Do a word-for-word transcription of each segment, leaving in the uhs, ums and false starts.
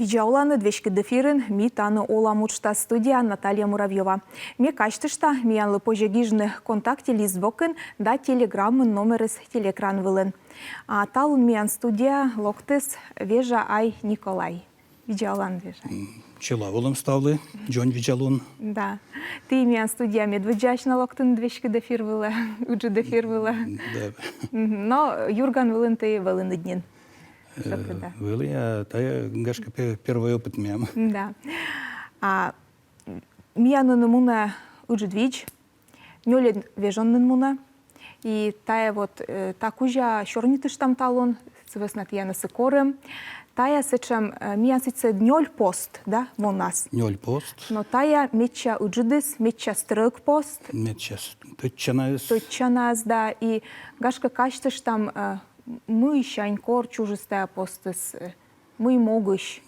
Видза оланныд! Веськыд эфирын «Ми тані олам» уджтас, студияын Наталья Муравьёва. Ме казьтышта, миянлы позьӧ гижны «ВКонтакте» лист бокын да телеграммын, номерыс телеэкран вылын. А талун миян студияӧ локтіс Вежаай Николай. Видза олан, Вежаай. Чолӧм олӧм ставлы, дзоньвидзалун. Да. Ті миян студияӧ медводдзаысь на локтінныд веськыд эфир вылӧ, ыджыд эфир вылӧ. Да. Но «Юрган» вылын ті вӧлінныд нин. Э, вӧлі, а тайӧ, гашкӧ, пе-, первой опыт миян. Да. А миян нин мунӧ ыджыд видз, нёльӧд вежон нин мунӧ. И тайӧ вот, э, та кузя сёрнитыштам талун, сы вӧсна тіянӧс и корим. Тайӧ сэтшӧм, э, миян сідз нёль пост, да, вонас. Нёль пост. Но тайӧ медся ыджыдыс, медся стрӧг пост. Медся с-, тӧдчанаыс. Тӧдчанаыс, да. И гашкӧ казьтыштам, э, мыйсянь, кор чужис тайӧ постыс, э, мый могысь.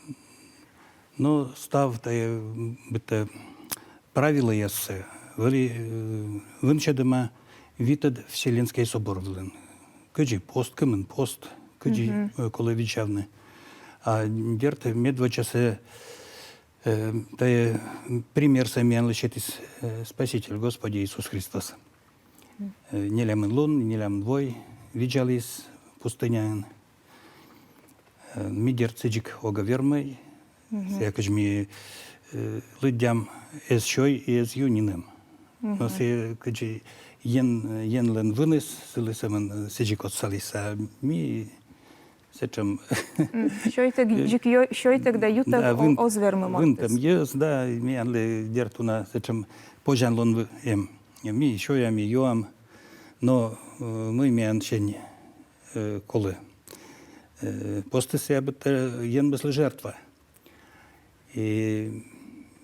Но став тайӧ, м, быттьӧ правилӧяссӧ вӧлі, э, вынсьӧдӧма Витӧд Вселенскӧй собор вылын. Кыдзи пост, кымын пост, кыдзи, э, колӧ видзавны. А дерт, медводдзасӧ, э, тайӧ примерсӧ миянлы сетіс, э, Спаситель, Господь Иисус Христос. Э, нелямын лун, нелямын вой видзаліс пустыняын. Э, ми, дерт, сідзик ог вермӧй. Сійӧ, кыдз ми, э, лыддям, эз сёй и эз ю нинӧм. Но сійӧ, кыдзи Ен, Енлӧн выныс сылы сӧмын, э, сідзик отсаліс, а ми сэтшӧм. Сёйтӧг, дзик ё-, сёйтӧг да ютӧг, да, о-, вын-, оз вермы мортыс. Вынтӧм йӧз, да, миянлы, дерт, уна сэтшӧм позянлун эм. Ми сёям, ми юам, но, э, мый миянсянь, э, колӧ. Э, постыс сійӧ быттьӧ Енмыслы жертва. И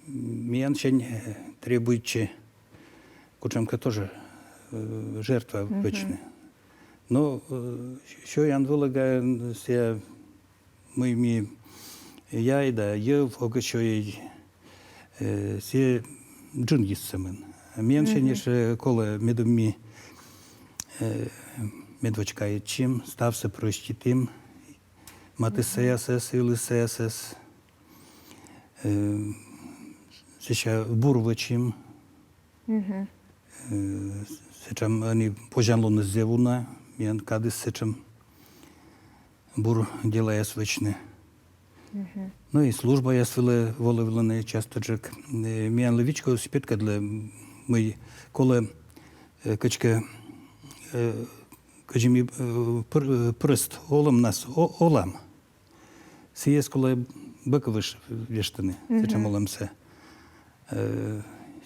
миянсянь, э, требуйтчӧ кутшӧмкӧ тоже, э, жертва вӧчны. Но, э, сё-, сёян вылӧ га сійӧ, мый ми яй да йӧв ог сёй, э, сійӧ джынйыс сӧмын. Миянсянь ещӧ колӧ, медым ми, э, медводз кайӧдчим, ставсӧ прӧститім, матыссаясӧс, йылыссаясӧс. Э, сэсся бур вӧчим. Э, сэтшӧм ӧні позянлуныс зэв уна, миян кадыс сэтшӧм бур делаяс вӧчны. Ну и службаяс вылӧ волывлыны частӧджык. Э, миянлы вичкоыс петкӧдлӧ, мый колӧ, э, кыдзкӧ, э, кыдзи ми, э, пр-, э, прӧст олӧмнас о-, олам. Сійӧс колӧ бокӧ вӧш-, вештыны, сэтшӧм олӧмсӧ. Э,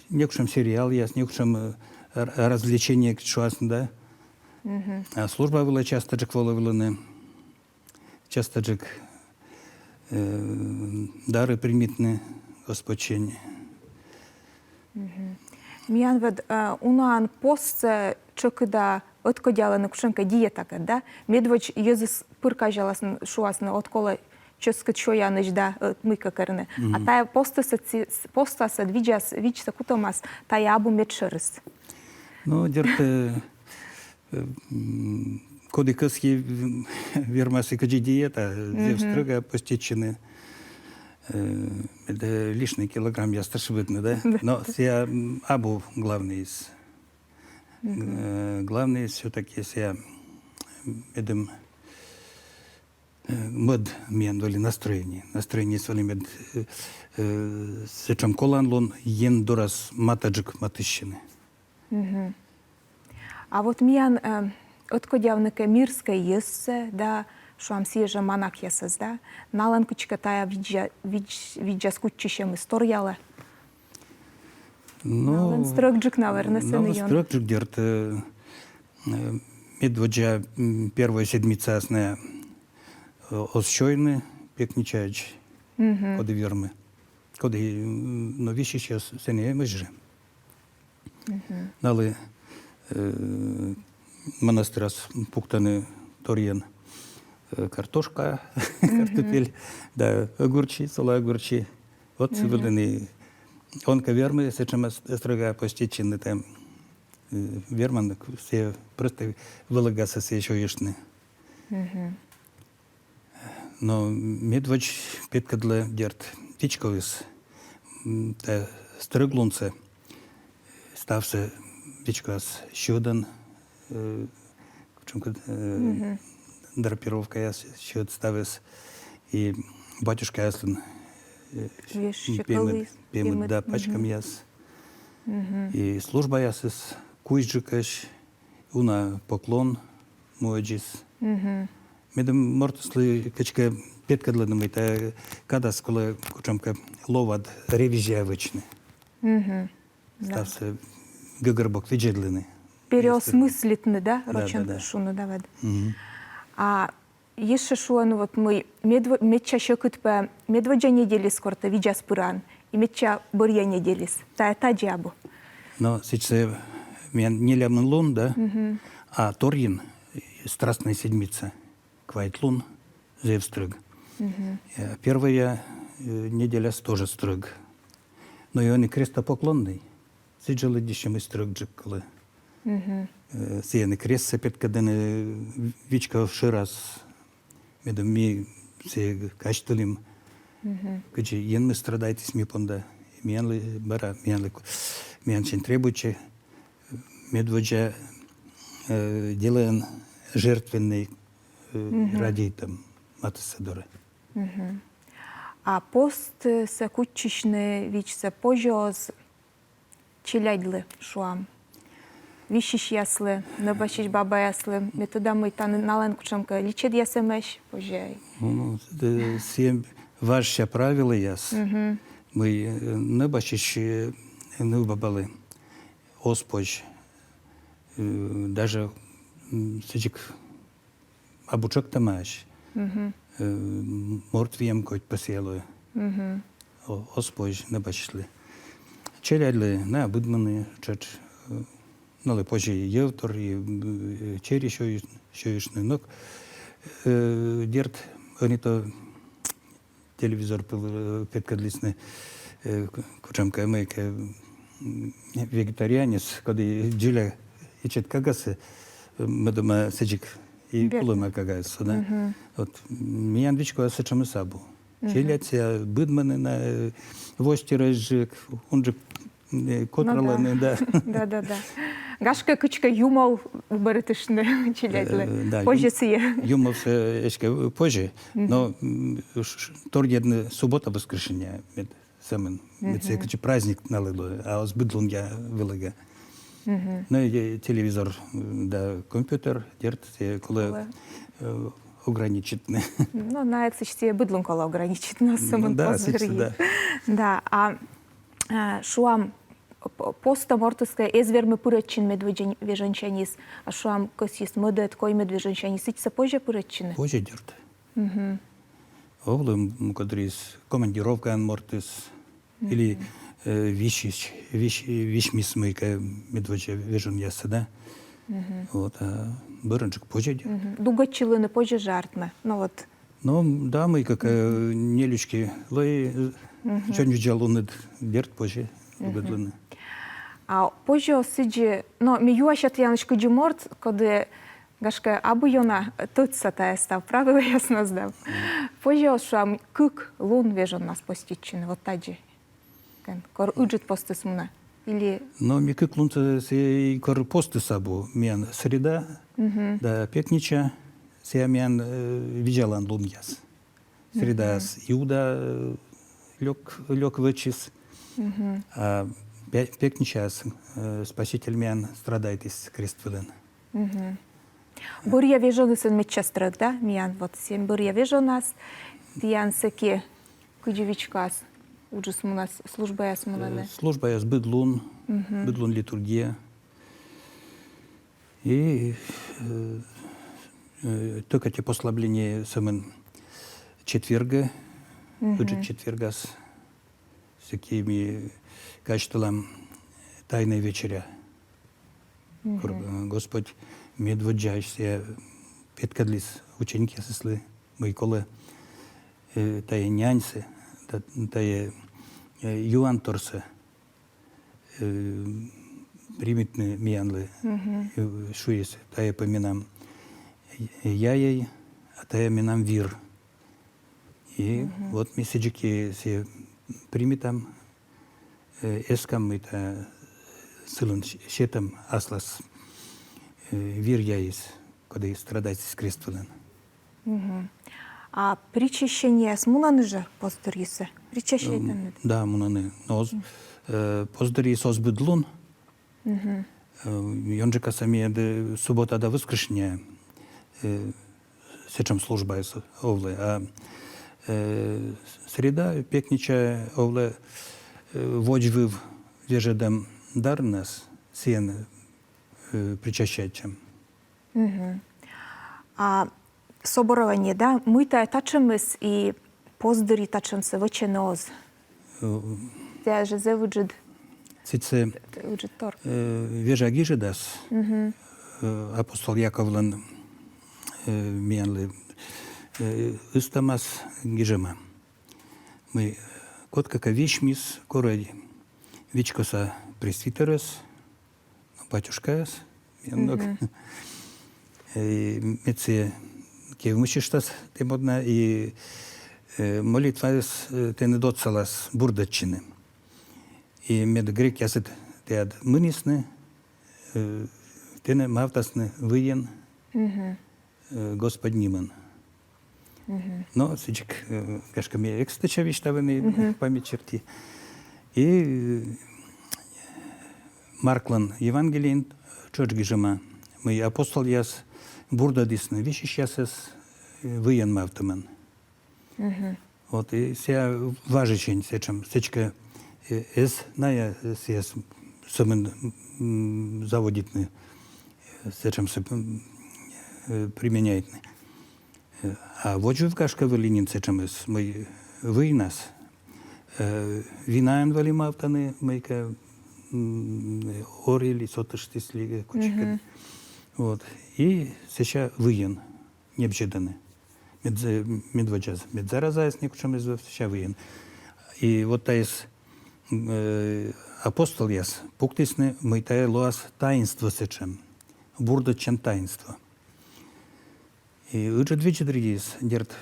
некутшӧм сериалъяс, некутшӧм, э, р-, развлечение, кыдз шуасны, да. А служба вылӧ частӧджык волывлыны, частӧджык, э, дары примитны Господьсянь. Миян ведь, э, унаӧн постсӧ тшӧкыда ӧткодялӧны кутшӧмкӧ диетакӧд, да? Медводз йӧзыс пыр казяласны, шуасны, от колӧ чӧскыд сёянысь, да, э, мыйкӧ керны. А тайӧ постсӧ, ци-, с-, постсӧ видзас, видзсӧ кутӧмас, тайӧ абу медшӧрыс. Ну, дерт, э, э, м, коді кӧсйи, м, вермас и кыдзи диета, зэв стрӧга поститчыны, э, да лишнӧй килограммъяс тшӧтш быдны, да? Но сійӧ, м, абу главнӧйыс. Э, главнӧйыс всё-таки сійӧ, м, медым, э, мӧд миян вӧлі настроение. Настроениеыс вӧлі мед, э, э, сэтшӧм коланлун Ен дорас матӧджык матыстчыны. А вот миян, э, ӧткодявны кӧ мирскӧй йӧзсӧ, да, шуам, сійӧ жӧ манакъясӧс, да, налӧн кыдзкӧ тайӧ видза-, видз-, видзас кутчысьӧмыс торъялӧ. Ну, налӧн стрӧгджык, наверно, сэн ӧні. Стрӧгджык, дерт, э, э, медводдза, м, первой седмицаас найӧ, э, оз сёйны пекничаӧдз, коді вермӧ. Коді, м, но висьысьяс сэн эмӧсь жӧ. Налы, э, монастырас пуктӧны торйӧн, э, картошка, картупель, да, огурчи, сола огурчи. Вот сы вылын и он кӧ вермы сэтшӧм с-, стрӧга поститчыны, тайӧ, э, верман, сійӧ просто вӧлӧгасӧ сійӧ сёйыштны. Но медводз петкӧдлӧ, дерт, вичкоис, м, тайӧ стрӧг лунсӧ. Ставсӧ вичкоас сьӧдӧн, э, кутшӧмкӧ, э, драпировкаяс, сьӧд ставыс. И батюшкаяслӧн, э, пемыд, пемыд, да, пачкӧмъяс. И службаясыс кузьджыкӧсь, уна поклон муӧдзыс. Медым мортыслы кӧть кӧ петкӧдлыны, мый тайӧ кадас колӧ кутшӧмкӧ лоӧ вед ревизия вӧчны. Ставсӧ гӧгӧрбок видзӧдлыны. Переосмыслитны, да, рочӧн шуны, да, вед. А ещӧ шуӧны, вот мый медво-, медся сьӧкыд пӧ медводдза неделяыс, кор тэ видзас пыран, и медся бӧръя неделяыс. Тайӧ тадзи абу? Но сідзсӧ миян нелямын лун, да? А торйӧн Страстная седмица, квайт лун зэв стрӧг. Э, первая, э, неделяыс тоже стрӧг. Но и ӧні крестопоклонный, сідз жӧ лыддьысьӧ, мый стрӧгджык колӧ. Э, сійӧн и крестсӧ петкӧдӧны вичко шӧрас, медым ми сійӧс казьтылім, кыдзи Енмыс страдайтіс ми понда. Миянлы бара, миянлы ку-, миянсянь требуйтчӧ медводдза, э, делӧӧн жертвенный, э, радейтӧм матыссӧ дорӧ. А постсӧ кутчысьны видзсӧ позьӧ оз челядьлы, шуам, висьысьяслы, нӧбасьысь бабаяслы? Ме тӧда, мый тані налӧн кутшӧмкӧ личӧдъяс эмӧсь, позьӧ. Ну, э, сійӧ важся правилӧяс, мый, э, нӧбасьысь, э, нывбабалы оз позь, э, даже, м, сідзи абу тшӧктӧмаӧсь, э, морт виӧм кодь пӧ сійӧ лои. О-, оз позь нӧбасьысьлы. Челядьлы найӧ быдмӧны тшӧтш, э, налы позьӧ и йӧвтор, и, э, чери сёйыс-, сёйыштны. Но, э, дерт, ӧні то телевизор пыр, э, петкӧдлісны, э, к-, кутшӧмкӧ мыйкӧ, м, вегетарианец, коді дзоля ичӧт кагасӧ, э, мӧдӧма сідзик и пулӧма кагасӧ, да. Вот, м, миян вичкоас сэтшӧмыс абу. Челядьыс быдмӧны на, э, восьтырӧсджык, унджык, э, котралӧны, да. Да, да, да. Гашкӧ, кыдзкӧ юмов убӧритыштны челядьлы. Э, да, позьӧ сійӧ. Юмовсӧ эськӧ позьӧ, но, м, ш-, ш-, торйӧдны суббота, воскресенье, мед сӧмын, мед сійӧ кыдзи праздник налы лоӧ, а оз быдлунъя вылӧ кӧ. Но и телевизор, м, да компьютер, дерт, сійӧ колӧ, э, ограничитны. Но найӧс сійӧ быдлун колӧ ограничитны, но сӧмын да, позыр сідзсӧ, да. Да, а, а, шуам, п-, постӧ мортыс кӧ эз вермы пырӧдчыны медводдза вежонсяньыс, а шуам, кӧсйис мӧдӧд, коймӧд вежонсяньыс, сідзсӧ позьӧ пырӧдчыны? Позьӧ, дерт. Овлӧ, м, кодырйиыс командировкаын мортыс, или, э, висьысь, вись-, висьмис мыйкӧ медводдза вежонъясӧ, да. Вот, а бӧрынджык позьӧ, дерт. Дугӧдчылыны позьӧ жӧ, артмӧ. Ну вот. Ну, да, мыйкӧ, э, нелючки лои, э, дзоньвидзалунныд, дерт, позьӧ дугӧдлыны. А позьӧ сідзи, но ме юася тіянлысь кыдзи морт, коді, гашкӧ, абу ёна тӧдса тайӧ став правилӧяснас да. Позьӧ, шуам, кык лун вежоннас поститчыны, вот тадзи. Кӧн, кор ыджыд постыс мунӧ. Или... Но ми кык лунсӧ сійӧ, кор постыс абу, миян среда да пятнича, сійӧ миян, э, видзалан лунъяс. Средаас Иуда, э, лёк, лёк вӧчис, а пя-, пятничаас, э, Спаситель миян страдайтіс крест вылын. Бӧръя вежоныс ӧні медся стрӧг, да, миян, вот сійӧ бӧръя вежонас, тіян сэки кыдзи вичкоас, уджыс мунас, службаяс мунӧны? Э, службаяс быд лун, быд лун литургия. И, э, э, тӧкӧтьӧ послабление сӧмын четвергӧ, ыджыд четвергас. Сэки ми казьтылам Тайная вечеря. Кор, э, Господь медводдзаысь сійӧ петкӧдліс ученикъясыслы, мый колӧ, э, тайӧ няньсӧ, та-, тайӧ, э, юанторсӧ, э, примитны миянлы, э, шуис, тайӧ пӧ менам яйӧй, а тайӧ менам вир. И вот ми сідзи кӧ сійӧ примитам, э, эскам, мый тайӧ сылӧн с-, сетӧм аслас, э, виръяыс, коді страдайтіс крест вылын. А причащениеяс мунӧны жӧ пост дырйиыс? Причащайтӧны? Да, мунӧны. Но оз-, э, пост дырйиыс оз быд лун. Э, ёнджыкасӧ миян суббота да воскресенье, э, сэтшӧм службаыс овлӧ. А, э, среда, пятница овлӧ, э, водзвыв вежӧдӧм дарнас, сійӧн, э, причащайтчам. А соборование, да, мыйта татшӧмыс и пост дырйи татшӧмсӧ вӧчӧны оз? Э, Тайӧ жӧ зэв ыджыд, сідзсӧ, ыджыд тор. Э, вежа гижӧдас, э, апостол Яковлӧн, э, миянлы, э, ыстӧмас гижӧма. Мый кодкӧ кӧ висьмис, корӧй вичкоса пресвитерӧс, батюшкаӧс, миян ног. Э, мед сійӧ кевмысьыштас тӧдмалас и, э, молитваыс, э, тэныд отсалас бурдӧдчыны. И мед грекъясыд тіян мынісны, э, тэнӧ мавтасны выйӧн, э, Господь нимӧн. Но сідзик, э, гашкӧ, ме эк стӧча висьтавны, память серти. И, э, Марклӧн Евангелиын тшӧтш гижӧма, мый апостолъяс бурдӧдісны висьысьясӧс, э, выйӧн мавтӧмӧн. Вот, и сійӧ важысьӧн сэтшӧм, сідзкӧ, э, эз найӧ сійӧс сӧмын, м, заводитны, э, сэтшӧмсӧ, м, э, применяйтны. Э, а водзвыв, гашкӧ, вӧлі нин сэтшӧмыс, мый вынас, э, винаӧн вӧлі мавтӧны, мыйкӧ, м, ори ли, сотыштіс ли, э, кутшӧмкӧ. Вот. И сэсся выйӧн небзьӧдӧны. Мед-, медводдзаыс, мед заразаыс некутшӧм эз вӧв, сэсся выйӧн. И вот тайӧс, э, апостолъяс пуктісны, мый тайӧ лоас таинство сэтшӧм, бурдӧдчан таинство. И ыджыд видз дырйиыс, дерт,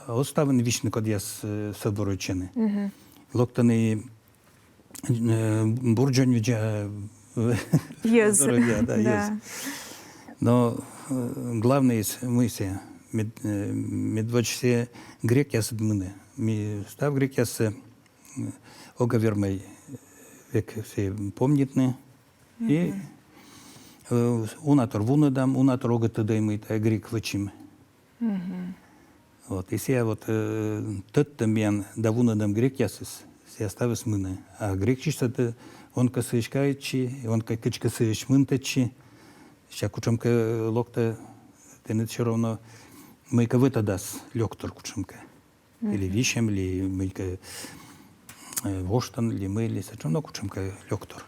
оз ставӧн висьны, кодъяс, э, соборовайтчӧны. Локтӧны, э, бурджоньвидза, э, здоровья, да, йӧз. Но, э, главнӧйыс мый сійӧ, мед-, э, медводз сійӧ грекъясыд мынӧ. Ми став грекъяссӧ, э, ог вермӧй век сійӧ помнитны. И, э, уна тор вунӧдам, уна тор ог тӧдӧй, мый тайӧ грек вӧчим. Вот, и сійӧ вот, э, тӧдтӧм миян да вунӧдӧм грекъясыс, сійӧ ставыс мынӧ. А грекъяссӧ тэ он кӧ сыысь кайӧдчы, он кӧ кыдзкӧ сыысь мынтӧдчы, сэсся кутшӧмкӧ локтӧ, тэныд всё равно мыйкӧ вӧтӧдас лёктор кутшӧмкӧ. Или висьӧм, ли мыйкӧ, э, воштӧм, ли мый ли сэтшӧм, но кутшӧмкӧ лёктор.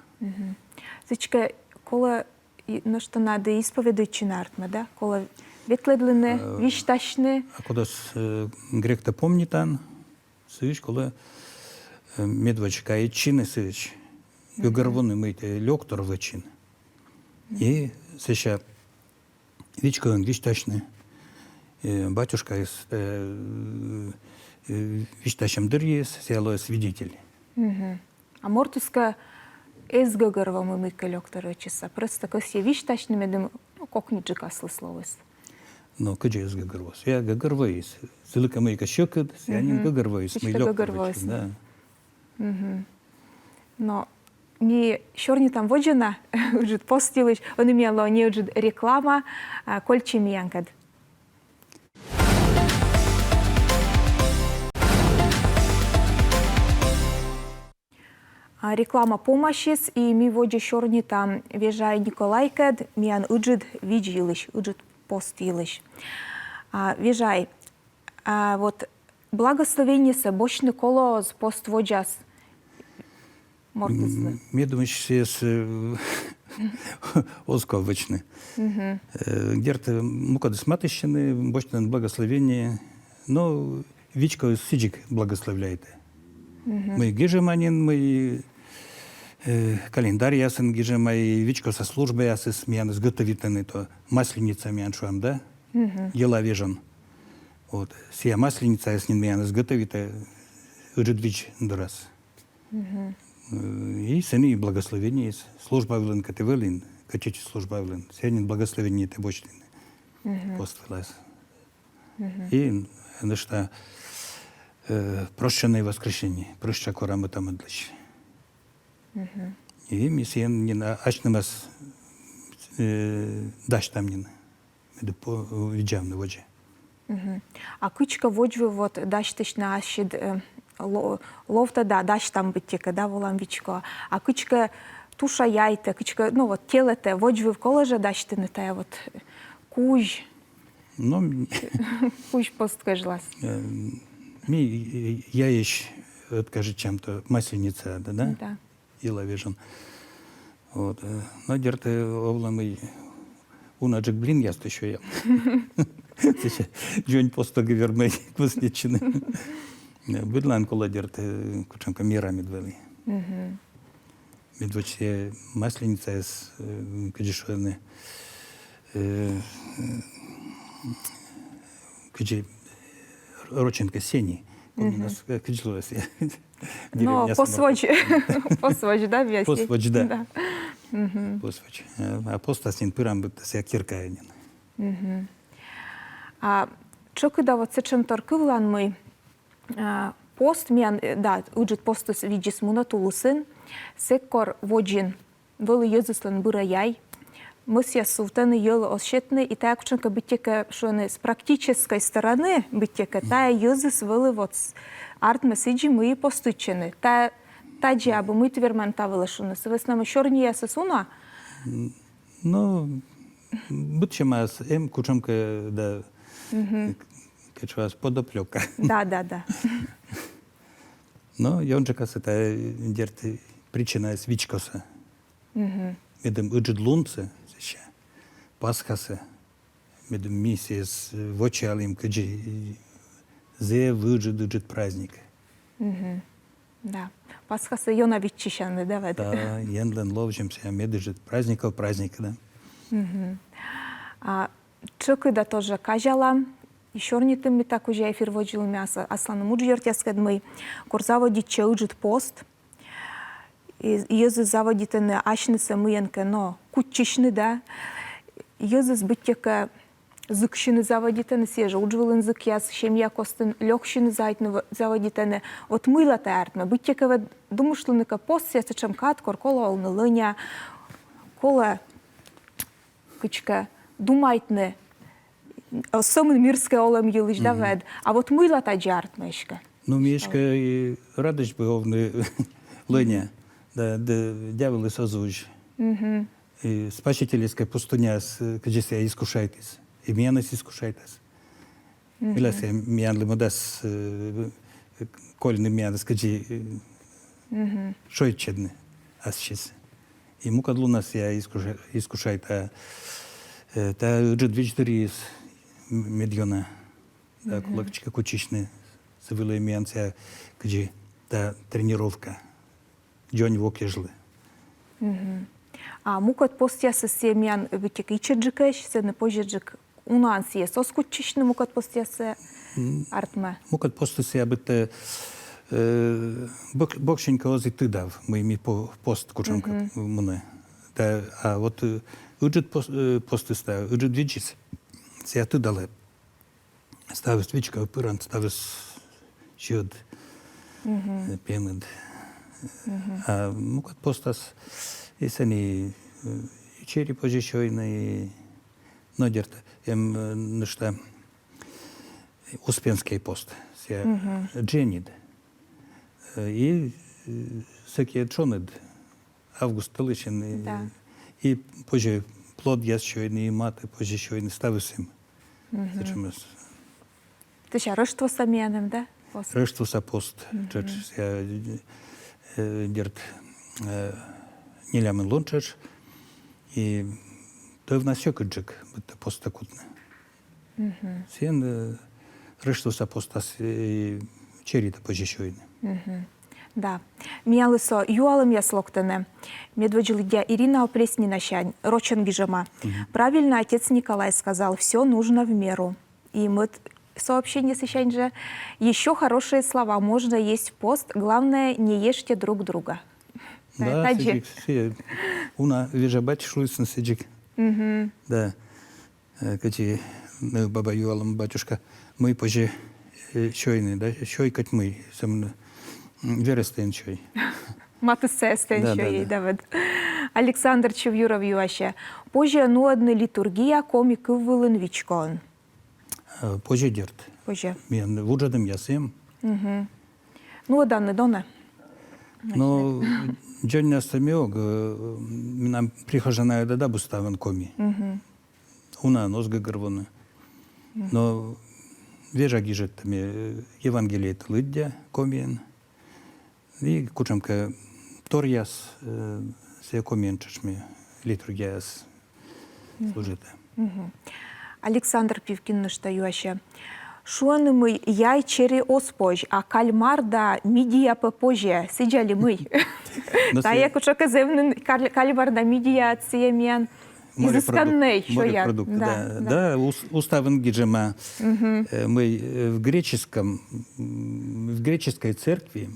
Сідзкӧ, колӧ и, нӧшта на да исповедуйтчыны, артмӧ, да? Колӧ ветлӧдлыны, э, висьтасьны. А кодӧс, э, гректӧ помнитан, сыысь колӧ, э, медводз кайӧдчыны сыысь. Гӧгӧрвоны, мый тэ лёктор вӧчин. И сэсся вичкоын висьтасьны, э, батюшкаыс, э, э, висьтасьӧм дырйиыс, сійӧ лоӧ свидетель. А мортыс кӧ эз гӧгӧрво, мый мыйкӧ лёктор вӧчис, а просто кӧсйӧ висьтасьны, медым, ну, кокниджык аслыс лоис. Но кыдзи эз гӧгӧрво? Сійӧ гӧгӧрвоис. Сылы кӧ мыйкӧ сьӧкыд, сійӧ нин гӧгӧрвоис, мый лёктор вӧчин, да. Но ми сёрнитам водзӧ на ыджыд пост йылысь, ӧні миян лоӧ неыджыд реклама, а, кольччӧй миянкӧд. А, реклама помасис, и ми водзӧ сёрнитам Вежай Николайкӧд миян ыджыд видз йылысь, ыджыд пост йылысь. А, Вежай, а, вот благословениесӧ босьтны колӧ оз пост водзас мортыслы? М, ме думысь, сійӧс, э, оз ков вӧчны. Э, дерт, мукӧдыс матыстчӧны, босьтӧны благословение, но вичкоыс сідзик благословляйтӧ. Мый гижӧма нин, мый, э, календарьясын гижӧма, и вичкоса службаясыс миянӧс готовитӧны, то Масленица миян, шуам, да? Йӧла вежон. Вот. Сія Масленицаяс нин миянӧс готовитӧ Ыджыдвидз дорас. Э, и сэні благословениеыс, служба вылын кӧть и вӧлін, кӧчичи служба вылын, сія нин благословениетӧ босьтны пост вылас. И нӧшта э, прощенное воскресенье, прӧща кора мӧдтӧмӧдлысь. И ми сійӧн нин асьнымӧс э, дасьтам нин, медым по-, видзавны водзӧ. А кыдзкӧ водзвыв вот дасьтысьны ассьыд, э, ло-, ловтӧ да дасьтам быттьӧкӧ, да, волам вичкоӧ. А кыдзкӧ туша яйтӧ, кыдзкӧ, ну вот, телӧтӧ, водзвыв колӧ жӧ дасьтыны тайӧ вот кузь, Ну, кузь пост кежлас. Э, ми э, яйысь ӧткажитчам-то Масленица, да, да? Да. Йӧла вежон. Вот. Э, но дерт, э, овлӧ, мый унаджык блинъястӧ сёям. Сэтшӧм дзонь постӧгӧ вермӧй куснитчыны. Э, быдлаын колӧ, дерт, э, кутшӧмкӧ мера мед вӧлі. Медводз сія Масленицаяс, э, кыдзи шуӧны, э, кыдзи рочӧн кӧ сени. Комиӧн, э, кыдзи лоас. Но, посводз. Посводз, да, весь? Посводз, да. Да. Посводз. Э, а постас нин пырам быдтӧ сія киркаӧ нин. А тшӧкыда вот сэтшӧмтор кывлан, мый А, пост миян, э, да, Ыджыд постыс видзис мунӧ тулысын, сэк кор водзын вӧлі йӧзыслӧн быра яй, мӧсъяс сувтӧны, йӧлӧ оз сетны, и тайӧ кутшӧмкӧ быттьӧкӧ, шуӧны, с практической стороны быттьӧкӧ, тайӧ йӧзыс вӧлі вот с-, артмӧ сідзи, мый и поститчӧны. Тайӧ, тадзи абу, мый ті верман та вылӧ шуны? Сы вӧсна мый сёрниясыс уна? Ну, быдсямаыс эм кутшӧмкӧ, да, кыдз шуас, подоплёка. Да, да, да. Но ёнджыкасӧ тайӧ, дерт, причинаыс вичкосӧ. Медым ыджыд лунсӧ, сэсся Пасхасӧ, медым ми сійӧс вочаалім кыдзи зэв ыджыд, ыджыд праздник. Да. Пасхасӧ ёна виччысяны, да, вед? Да, Енлӧн ловзьӧм сія медыджыд, праздников праздник, да. А тшӧкыда тоже казялам, и сёрнитім ми та кузя эфир водзвылын ас-, асланым уджъёртъяскӧд, мый кор заводитчӧ Ыджыд пост, и йӧзыс заводитӧны асьнысӧ мыйӧнкӧ но кутчысьны, да, йӧзыс быттьӧкӧ зыксьыны заводитӧны, сійӧ жӧ удж вылын зыкъяс, семья костын лёксьыны заводитӧны, в-, заводитӧны. Вот мыйла тайӧ артмӧ? Быттьӧкӧ вед думыштлыны кӧ, пост сія сэтшӧм кад, кор колӧ овны лӧня, колӧ кыдзкӧ думайтны, э, сӧмын мирскӧй олӧм йылысь, да, вед. А вот мыйла тадзи артмӧ эськӧ? Ну, ми эськӧ и радӧсь бы овны лӧня, да, да, дявӧлыс оз узь. И спасительскӧй пустыняыс, э, кыдзи сія искушайтіс. И миянӧс искушайтас. Мыйла сія миянлы мӧдас, э, кольны миянӧс кыдзи, э, шойччӧдны ассьыс. И мукӧд лунас сія искуша-, искушайта, э, тайӧ Ыджыдвидз дырйиыс м-, медъёна. Да, колӧ кыдзкӧ кутчысьны, сы вылӧ миян сія кыдзи тайӧ тренировка. Дзонь во кежлӧ. А мукӧд постъясыс сія миян быттьӧкӧ ичӧтджыкӧсь, сэні позьӧджык унаӧн сійӧс оз кутчысьны, мукӧд постъяссӧ артмӧ? Мукӧд постыс сія быттьӧ, э, бок-, боксянь кӧ оз и тыдав, мый ми по-, пост кутшӧмкӧ мунӧ. Да, а вот, э, Ыджыд пос-, э, постыс да, Ыджыдвидзыс, сія тыдалӧ ставыс вичкоӧ пыран, ставыс сьӧд, э, пемыд. А мукӧд постас и сэні, э, чери позьӧ сёйны, и, но дерт, эм, э, нӧшта Успенскӧй пост, сія дженьыд. Э, и, э, сэки тшоныд, август тӧлысьын, и, и позьӧ плодъяс сёйны, и матӧ позьӧ сёйны, ставыс эм. Сэтшӧмыс. Тыся Рӧштвоса миян эм, да? Пост. Рӧштвоса пост, тшӧтш, э, э, дерт, э, нелямын лун тшӧтш. И тӧвнас сьӧкыдджык быттьӧ постӧ кутны. Сійӧн, э, Рӧштвоса постас, э, черитӧ позьӧ сёйны. Да. Миянлы со юалӧмъяс локтӧны. Медводз лыддя Ирина Оплеснинасянь, рочӧн гижӧма. Правильно отец Николай сказал: всё нужно в меру. И мӧд сообщение сысянь жӧ. Ещё хорошие слова. Можно есть пост. Главное, не ешьте друг друга. Да, тадзи. Сідзи, сі-, уна вежа бать шуисны сідзи. Да. Э, кӧть и, э, баба юалӧма, батюшка, мый позьӧ, э, сёйны, да, сёй кӧть мый, сӧмын, м, верӧстӧ эн сёй. Матыссаястӧ эн сёй, да, да, да. Александр Чувьюров юасьӧ. Позьӧ нуӧдны литургия коми кыв вылын вичкоын? Э, позьӧ, дерт. Позьӧ. Миян вуджӧдӧмъяс эм. Нуӧданныд он-ӧ? Но дзоньнас ме ог, э, менам прихожанъяс да абу ставӧн коми. Унаӧн оз гӧгӧрвоны. Но вежа гижӧдтӧ ме, э, Евангелиетӧ лыддя комиӧн. И кутшӧмкӧ торъяс, э, сійӧ комиӧн тшӧтш ме литургияяс служитӧ. Александр Пивкин нӧшта юасьӧ. Шуӧны, мый яй чери оз позь, а кальмар да мидия пӧ позьӧ, сідз али мый? Но тайӧ сійӧ кутшӧмкӧ зэв нин каль-, кальмар да мидия, сійӧ миян изысканнӧй сёян. Морепродукт, да, да. Да, ус-, уставын гижӧма, э, мый, э, в греческом, м, в греческой церкви,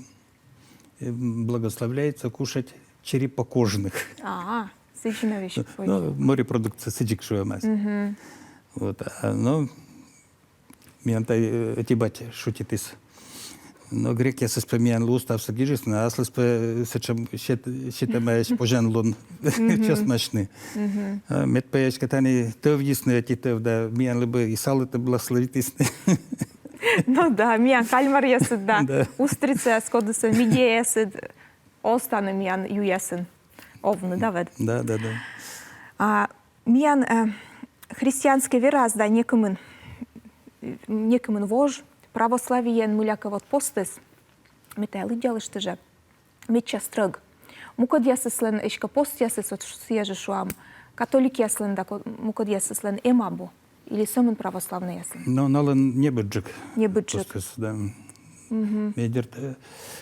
э, благословляется кушать черепокожных. А, сідзи на вещь. Ну, морепродукция, сідзи шуӧмаӧсь. Вот, а, но миян тай, э, ӧти бать шутитіс. Но грекъясыс пӧ миянлы уставсӧ гижисны, а аслыс пӧ, э, сэтшӧм сет-, сетӧмаӧсь позянлун чӧсмасьны. А мед пӧ эськӧ тані тӧвйисны ӧти тӧв да, миянлы бы и салыштӧ благословитісны. Ну да, миян кальмаръясыд да. Да. Устрицаяс, кодъясӧс, мидияясыд оз тані миян юясын овны, да, вед? Да, да, да. А миян, э, христианскӧй вераыс да некымын, некымын вож православиеын мылякӧ вот постыс, ме тайӧ лыддялышті жӧ, медся стрӧг. Мукӧдъясыслӧн эськӧ постъясыс, вот ш-, сійӧ жӧ, шуам, католикъяслӧн да ко-, мукӧдъясыслӧн эм абу. Или сӧмын православнӧйяслӧн? Но налӧн небыдджык. Небыдджык. Постыс, да. Ме, дерт, э,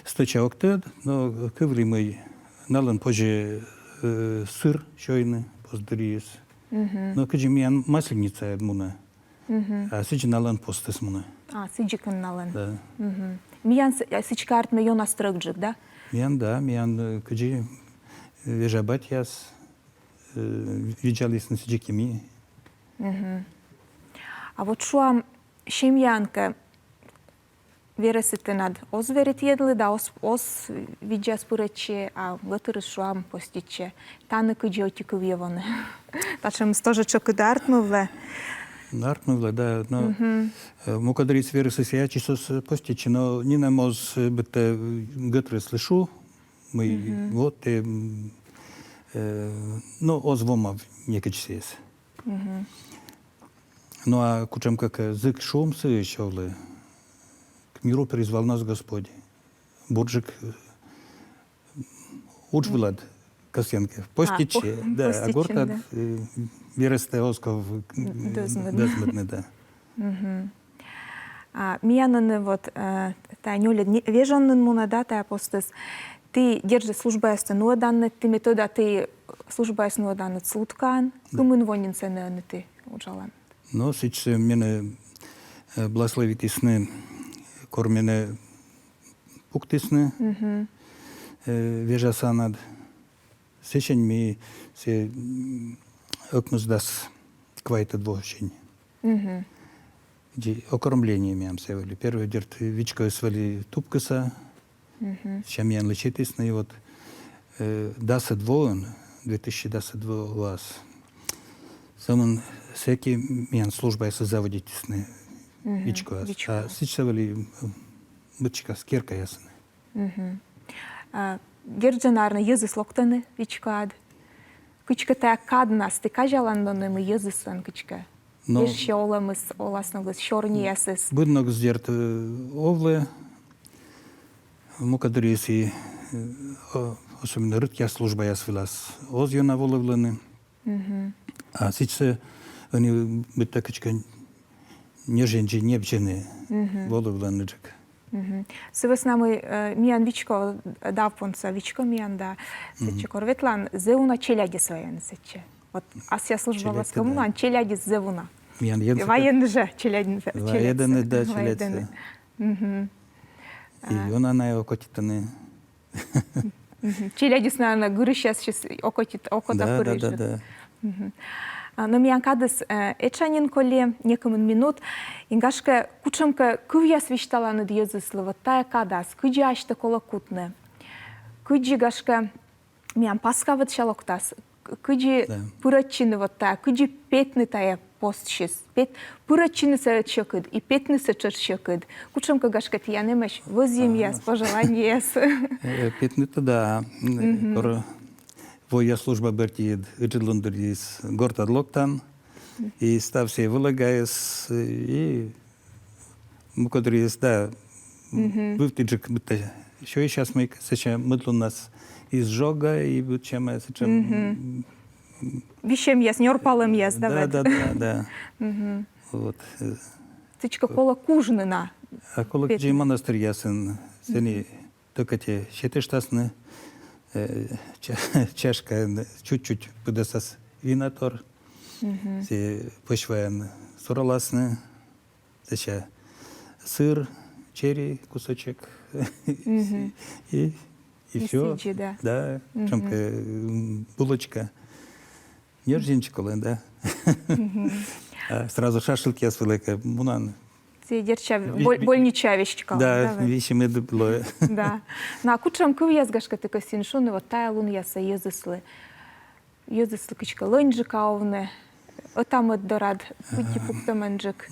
стӧча ог тӧд, но кывлі, мый налӧн позьӧ, э, сыр сёйны пост дырйиыс. Но кыдзи миян Масленицаӧ мунӧ. А сідзи налӧн постыс мунӧ. А, сідзи кӧ налӧн. Да. Миян с-, э, сідзкӧ, артмӧ, ёна стрӧгджык, да? Миян, да, миян, э, кыдзи, э, вежа батьяс, э, видзалісны, сідзи кӧ ми. А вот, шуам, семьяын кӧ верӧсыд тэнад оз верит енлы да оз, оз видзас пырӧдчы, а гӧтырыс, шуам, поститчӧ. Тані кыдзи ӧти кыв йӧвны? Татшӧмыс тоже тшӧкыда артмывлӧ. Артмывлӧ, да, но, э, мукӧддырйиыс верӧсыс ачыс оз, э, поститчы, но нинӧм оз, э, быттьӧ, э, гӧтырыслы шу, мый вот, э, м, э, но оз вомав некыдз сійӧс. Ну а кутшӧмкӧ кӧ зык шуӧм сыысь овлӧ: «К миру призвал нас Господь». Бурджык, э, удж вылад кӧсйӧн кӧ поститчы, да, а гортад, э, верӧстӧ оз ков, э, дӧзмӧдны, да. А миян ӧні вот, э, тайӧ нёльӧд вежон нин мунӧ, да, тайӧ постыс. Ті, дерт жӧ, службаястӧ нуӧданныд, ті, ме тӧда, ті службаяс нуӧданныд Слудкаын. Кымын во нин сэні ӧні ті уджаланныд? Но сідзсӧ менӧ, э, благословитісны, кор менӧ пуктісны, э, вежа санад. Сысянь ми сійӧ, м, ӧкмысдас квайтӧд восянь. Кыдзи окормление миян сійӧ вӧлі. Первой, дерт, вичкоыс вӧлі тупкӧса, сэсся миянлы сетісны, и вот, э, дасӧд воын, две тысячи дасӧд во-, воас, сӧмын сэки миян службаясӧ заводитісны вичкоас. А сідзсӧ вӧлі, м, быдсикас керкаясӧн. А, дерт жӧ, наверно, йӧзыс локтӧны вичкоад. Кыдзкӧ тайӧ каднас, ті казяланныд он-ӧ, мый йӧзыс он кыдзкӧ? Но. Вежсьӧ олӧмыс, оласногыс, сёрниясыс? Быдногыс, дерт, э, овлӧ. Мукӧддырйиыс и, э, о-, особенно рытъя службаяс вылас оз ёна волывлыны. А сідзсӧ ӧні быттьӧ кыдзкӧ ньӧжйӧнджык, небзьӧны волывлӧныджык. Сы вӧсна мый, э, миян вичко давпонса, вичко миян да, сэтчӧ кор ветлан, зэв уна челядьӧс вайӧны сэтчӧ. Вот асъя служба вылас кӧ мунан, челядьыс зэв уна. Миян Ен сыкӧд. Вайӧны жӧ челядьсӧ. Вайӧны, да, челядьсӧ. Вайӧны. Мгм. И ёна найӧ окотитӧны. Мгм. Челядьыс, наверно, гырысьясысь окотит, окота пырысь. Да, да, да. Мгм. А, но миян кадыс, э, этша нин коли, некымын минут. И гашкӧ, кутшӧмкӧ кывъяс висьталанныд йӧзыслы вот тайӧ кадас, кыдзи асьтӧ колӧ кутны. Кыдзи, гашкӧ, миян Паска вӧтся локтас. К-, кыдзи пырӧдчыны вот тайӧ, кыдзи петны тайӧ постсьыс. Пет-, пырӧдчыны сэтшӧм сьӧкыд, и петны сэтшӧм сьӧкыд. Кутшӧмкӧ, гашкӧ, тіян эмӧсь вӧзйӧмъяс, пожеланиеяс. Э, петны то да. М, кор воя служба бӧрти ыджыд лун дырйиыс гортад локтан, и ставсӧ вӧлӧгаыс, и мукӧд дырйиыс да, быдтіджык быдтӧ сёйысьяс мыйкӧ, сэсся мӧд луннас изжога, и быдсяма сэтшӧм висьӧмъяс, нёрпалӧмъяс, да, да, да, да. Вот. Сідзкӧ, колӧ кужны на. А колӧ кыдзи монастырьясын, сэні только те сетыштасны, э, ча-, чашкаын чуть-чуть пыдӧсас вина тор, сійӧ пӧсь ваян сураласны, сэсся сыр, чери кусочек, и, и всё. Сідзи, да. Да, кутшӧмкӧ, м, булочка. Нёрзинчик колӧ, да. А сразу шашлыкъяс вылӧ кӧ мунан. Сійӧ дерт, больничаӧ веськалӧ. Да, весьмӧд лоӧ. Да. Но а кутшӧм кывъяс, гашкӧ, ті кӧсйин шуны вот тайӧ лунъясӧ йӧзыслы? Йӧзыслы кыдзкӧ лӧньджыка овны, ӧта-мӧд дорад пыдди пуктӧмӧнджык.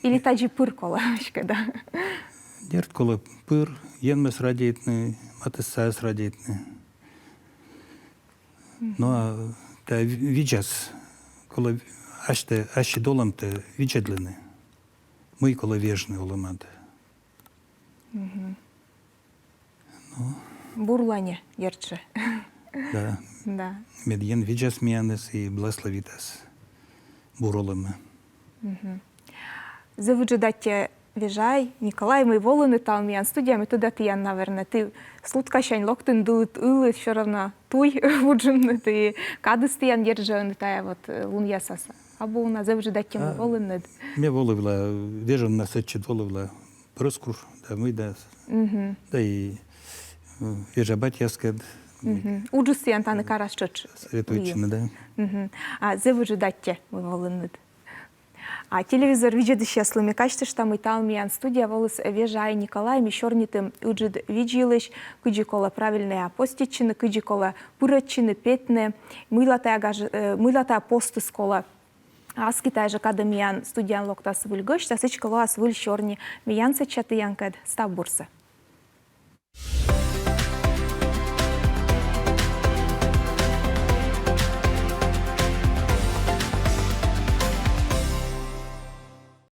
Или тадзи пыр колӧ, эськӧ, да? Дерт, колӧ пыр, Енмӧс радейтны, матыссаӧс радейтны. Но а тайӧ ви-, видзас, колӧ асьтӧ, ассьыд олӧмтӧ видзӧдлыны. Мый колӧ вежны олӧмад. Мгм. Ну. Бурлань, дерт жӧ. Да. Да. Мед Ен видзас миянӧс и благословитас бур олӧмӧ. Мгм. Зэв ыджыд аттьӧ, Вежай Николай, мый волінныд талун миян студияӧ. Ме тӧда, тіян, наверно, ті суткасянь локтінныд ылыд, ылыд, всё равно туй вуджинныд, и кадыс тіян, дерт жӧ, ӧні тайӧ вот, э, лунъясас абу на. Зэв ыджыд аттьӧ, мый волінныд. Ме волывла, вежон на сэтчӧ волывла. Прӧст куш, да, мый да. Мгм. Да и, э, вежа батьяскӧд. Мгм. Уджыс тіян тані карас тшӧтш. Советуйтчыны, да. Мгм. А зэв ыджыд аттьӧ, мый волінныд. А телевизор видзӧдысьяслы ме казьтышта, мый талун миян студияӧ воліс Вежай Николай, ми сёрнитім Ыджыд Видз йылысь, кыдзи колӧ правильнӧя поститчыны, кыдзи колӧ пырӧдчыны, петны, мыйла тайӧ гаж-, э, мыйла тайӧ постыс колӧ аски тайӧ жӧ кадӧ миян студияын локтас выль гӧсьт, а сідзкӧ, лоас выль сёрни миян сэтчӧ тіянкӧд. Став бурсӧ.